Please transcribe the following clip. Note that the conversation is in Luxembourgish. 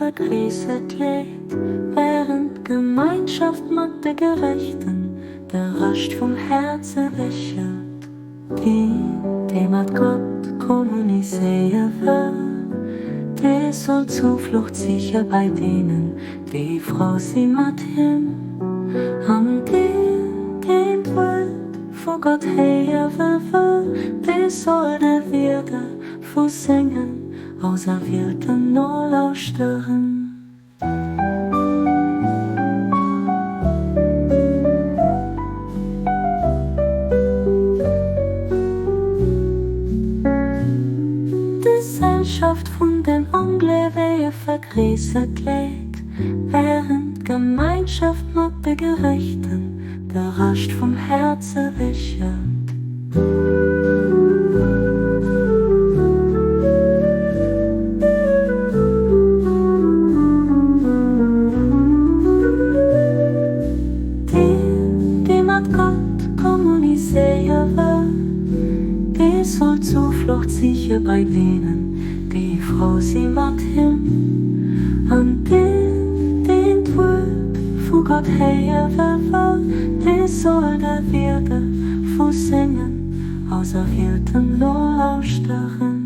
vergréissert d'Leed, wärend d'Gemeinschaft mat de Gerechten de Rascht vum Häerze séchert. Deen, dee mat Gott kommunizéiere wëll, dee soll Zuflucht siche bei deenen, déi frou si mat him. An deen, deen d'Wuert vu Gott héiere wëll, dee soll de Wierder vu sengen Auserwielten nolauschteren. D'Gesellschaft vun den Ongleewege vergréissert d'Leed, wärend d'Gemeinschaft mat de Gerechten de Rascht vum Häerze séchert. Deen, dee mat Gott kommunizéiere wëll, dee soll Zuflucht siche bei deenen, déi frou si mat him. An deen, deen d'Wuert vu Gott héiere wëll, dee soll de Wierder vu sengen Auserwielten nolauschteren.